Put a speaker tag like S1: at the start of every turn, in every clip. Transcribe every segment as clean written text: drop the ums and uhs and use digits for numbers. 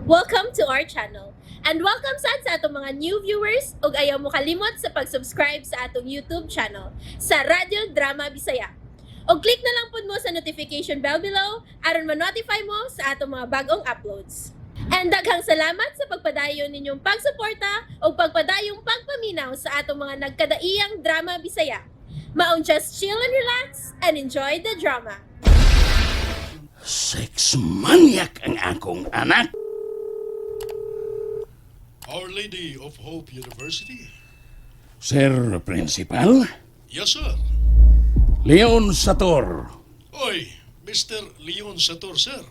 S1: Welcome to our channel. And welcome sad sa atong mga new viewers ug ayaw mo kalimot sa pag-subscribe sa atong YouTube channel sa Radyo Drama Bisaya. Og click na lang pud mo sa notification bell below aron ma-notify mo sa atong mga bagong uploads. And daghang salamat sa pagpadayon ninyong pagsuporta ug pagpadayong pagpaminaw sa atong mga nagkadaiyang drama Bisaya. Maong just chill and relax and enjoy the drama.
S2: Sex maniac ang akong anak.
S3: Our Lady of Hope University?
S2: Sir Principal,
S3: Yes, sir.
S2: Leon Sator.
S3: Oy, Mr. Leon Sator, sir.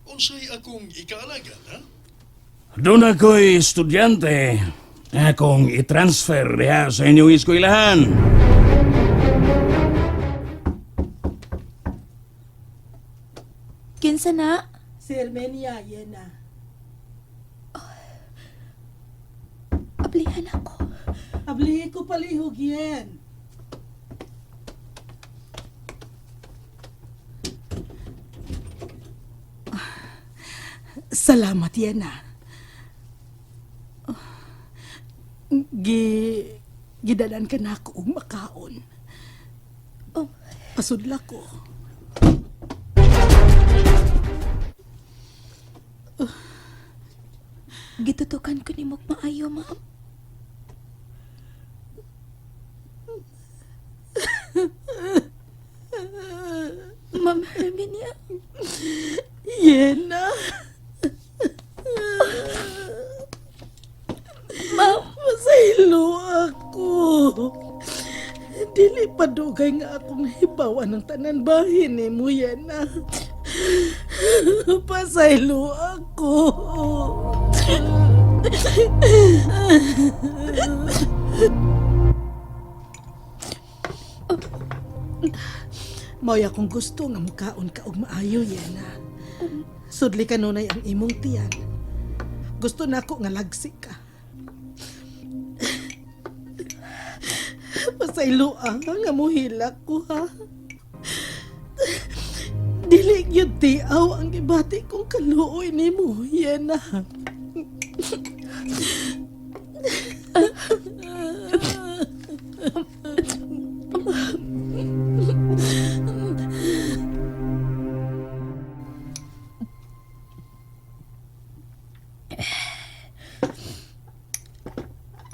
S3: Unsay akong ikaalagan, ha?
S2: Doon ako'y estudyante. Akong i-transfer diha sa inyong eskwelahan.
S4: Kinsa na?
S5: Si Hermenia, yan na.
S4: Ablihan ako.
S5: Ablihi ko palihog yan. Salamat yan na. Gi gidalan ka na ako og makaon.
S4: Oh.
S5: Pasudla ko.
S4: Gitutukan ko ni Mok maayo, ma'am. Ma'am Herminia,
S5: Yena.
S4: ma'am,
S5: Masaylo ako. Dili pa dugay nga akong hibawan ng tanan bahin ni mo yan na. Pasaylo ako. Mao'y akong gusto nga mukaon ka og maayo yan na. Sudli ka nunay ang imong tiyan. Gusto na ako nga lagsi ka. Pasaylo ah, nga muhilak ko ha. Dili gyud tiaw ang gibati kong kaluoy nimo, Yena.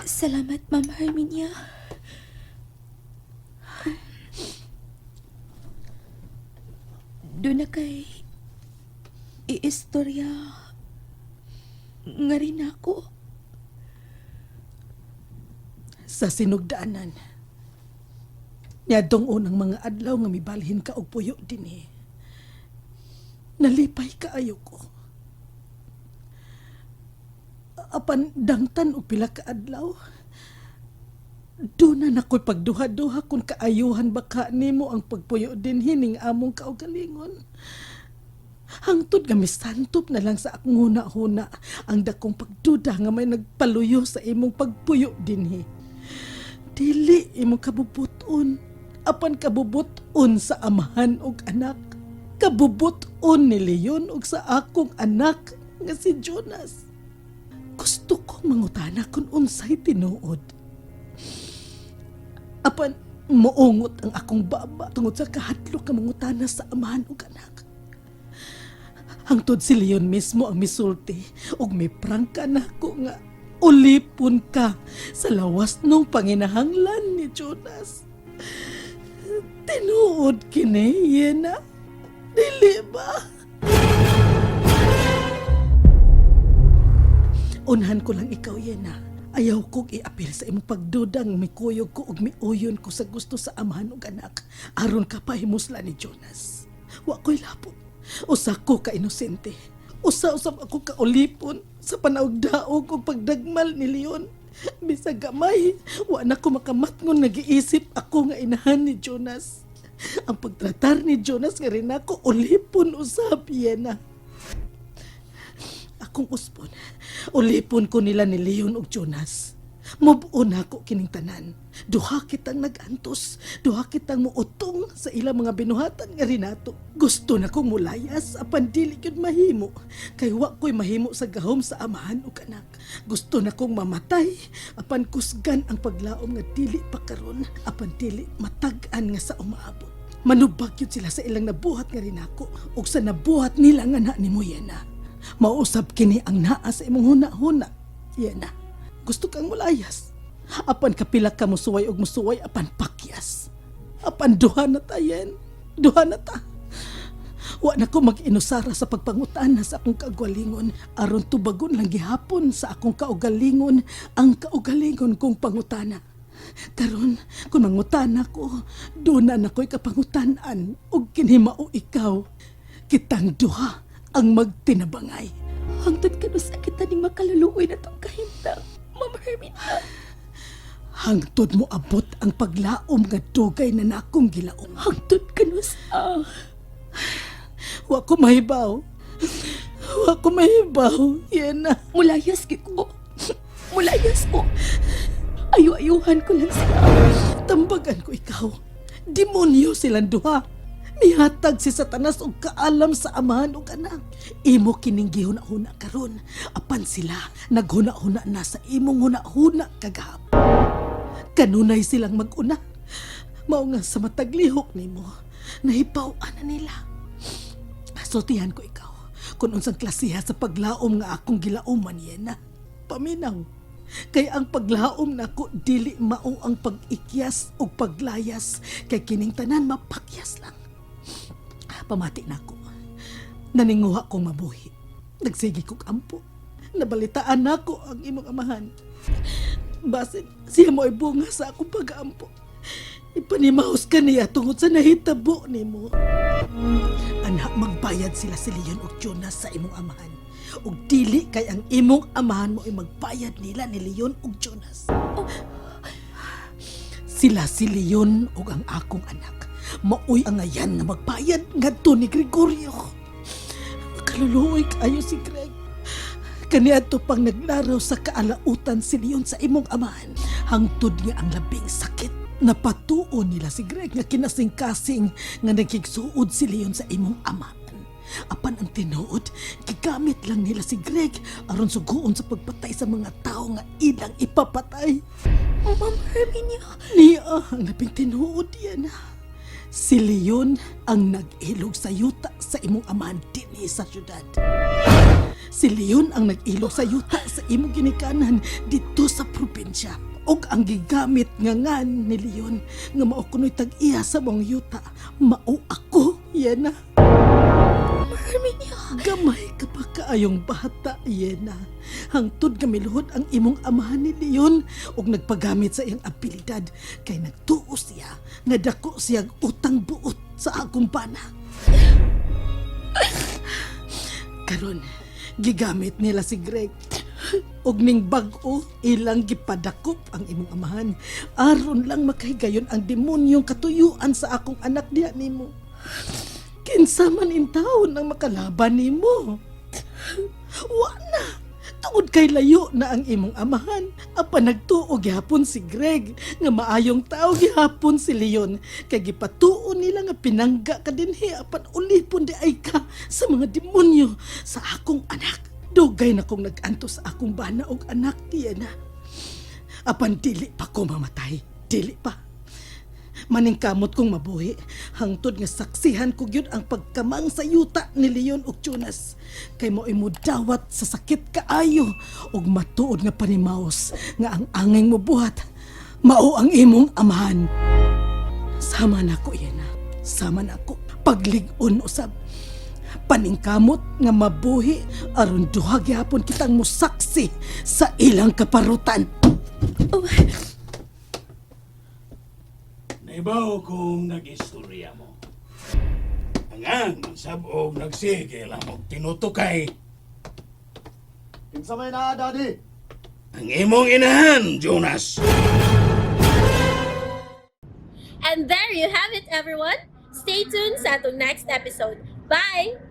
S4: Salamat, Ma'am Herminia. Doon na kay iistorya nga rin ako.
S5: Sa sinugdaanan. Niadtong unang mga adlaw nga mibalhin ka og puyo dinhi. Nalipay kaayo ko. Apan dangtan og pila ka adlaw. Doon na nako'y pagduha-duha kung kaayuhan ba ka nimo ang pagpuyo dinhi ning among kaugalingon. Hangtod nga misantop na lang sa akong huna-huna ang dakong pagduda nga may nagpaluyo sa imong pagpuyo dinhi. Dili imong kabubuton, apan kabubuton sa amahan ug anak. Kabubuton ni Leon ug sa akong anak nga si Jonas. Gusto ko mangutana kung unsay tinuod. Apan moungot ang akong baba tungod sa kahadlok nga mangutana sa amahan ug anak. Hangtod si Leon mismo ang misulti ug miprangka nako nga ulipon ka sa lawas nung panginahanglan ni Jonas. Tinuod kini, Yena. Dili ba? Unhan ko lang ikaw, Yena. Ayaw kog iapil sa imong pagdudang mikuyog ko ug miuyon ko sa gusto sa amahan ug anak aron ka pahimusla ni Jonas. Wa ko'y lapot. Usa ko ka inosente. Usa usab ako ka ulipon sa panaugdaog ug pagdagmal ni Leon. Bisag gamay, wa na ko makamatngon nagiisip ako nga inahan ni Jonas. Ang pagtratar ni Jonas nga rin ako ulipon usab, Yena. Akong uspon. Ulipon ko nila ni Leon ug Jonas. Move on nako kining tanan. Duha kitang nag-antos, duha kitang muutong sa ilang mga binuhatan nga rinato. Gusto na kong mulayas apan dili gyud mahimo. Kay wa ko'y mahimo sa gahom sa amahan ug anak. Gusto na kong mamatay apan kusgan ang paglaom nga dili pa karon apan dili matag-an nga sa umaabot. Manubag yun sila sa ilang nabuhat nga rinako ug sa nabuhat nila nga na nimo, Yena. Mausab kini ang naa sa imong huna-huna, Yena. Gusto kang mulayas. Apan kapila ka musuway og musuway apan pakyas. Apan duha na ta, Yen. Duha na ta. Wa na ko mag-inusara sa pagpangutana sa akong kaugalingon aron tubagon lang gihapon sa akong kaugalingon ang kaugalingon kong pangutana. Karon, kung mangutana ko, doon na nako'y kapangutanan ug kini mao ikaw. Kitang duha ang magtinabangay.
S4: Hangtod kanusa kita ning makaluluoy na tong kahimtang, Ma'am Herminia.
S5: Hangtod mo abot ang paglaom nga dugay na nakong gilaom.
S4: Hangtod kanusa.
S5: Wa ko mahibaw. Wa ko mahibaw, Yena.
S4: Mulayas gyud ko. Mulayas ko. Ayo-ayuhan ko lang sila.
S5: Tambagan ko ikaw. Demonyo silang duha. Mihatag si Satanas og kaalam sa amahan ug anak. Imo kining gihuna-huna karon. Apan sila naghuna-huna na sa imong huna-huna kagahap. Kanunay silang mag-una. Mao nga sa matag lihok nimo, nahibaw-an na nila. Sultihan ko ikaw kung unsang klasiha sa paglaom nga akong gilauman, Yena. Paminaw. Kay ang paglaom nako dili mao ang pag-ikyas o paglayas kay kining tanan mapakyas lang. Pamati nako. Naninguha kong mabuhi. Nagsige kog ampo. Nabalitaan nako ang imong amahan. Basin siya mo ay bunga sa akong pag-ampo. Ipanimahos ka niya tungod sa nahitabo nimo. Anak, magbayad sila si Leon ug Jonas sa imong amahan. Ug dili kay ang imong amahan mo ay magbayad nila ni Leon ug Jonas. Sila si Leon ug ang akong anak. Maoy ang ayan nga magbayad ngadto ni Gregorio. Makaluluoy kaayo si Greg. Kaniadto pang naglaraw sa kaalautan si Leon sa imong amahan. Hangtod nga ang labing sakit. Napatuon nila si Greg nga kinasing-kasing nga nagkigsuod si Leon sa imong amahan. Apan ang tinuod, gigamit lang nila si Greg aron suguon sa pagpatay sa mga tao nga ilang ipapatay.
S4: Ma'am Herminia.
S5: Niya ang labing tinuod yan. Si Leon ang nag-ilog sa yuta sa imong amahan dinhi sa syudad. Si Leon ang nag-ilog sa yuta sa imong ginikanan didto sa probinsya. Og ang gigamit nga ngan ni Leon nga mao kuno'y tag-iya sa mong yuta, mao ako, Yena.
S4: Ma'am Herminia.
S5: Gamay ka pa kaayong bata, Yena. Hangtod nga miluhod ang imong amahan ni Leon ug nagpagamit sa iyang abilidad kay nagtuo siya nga dako siyang utang buot sa akong bana. Karon, gigamit nila si Greg. Og ning bag-o ilang gipadakop ang imong amahan aron lang makahigayon ang demonyong katuyuan sa akong anak diha nimo. Kinsa man intawon ang makalaban nimo? Wa na. Tungod kay layo na ang imong amahan. Apan nagtuo gihapon si Greg nga maayong tao gihapon si Leon kay gipatuo nila nga pinangga ka dinhi apan ulipon di ay ka sa mga demonyo sa akong anak. Dugay na kong nag-antos sa akong bana og anak tiyan na. Apan dili pa ko mamatay. Dili pa. Maningkamot kong mabuhi. Hangtod nga saksihan ko gyud ang pagkamang sa yuta ni Leon ug Jonas. Kay mo dawat sa sakit kaayo ug matuod nga panimaos nga ang angay mo buhat mao ang imong amahan. Sama nako, Yena. Sama nako. Paglig-on usab. Paningkamot nga mabuhi aron duha gihapon kitang musaksi sa ilang kaparutan.
S4: Oh,
S2: Naibaw kong nag-istorya mo. Angang sabog nagsige lamog tinutukay.
S6: Kinsa may naa, Daddy?
S2: Ang imong inahan, Jonas.
S1: And there you have it, everyone. Stay tuned sa atong next episode. Bye!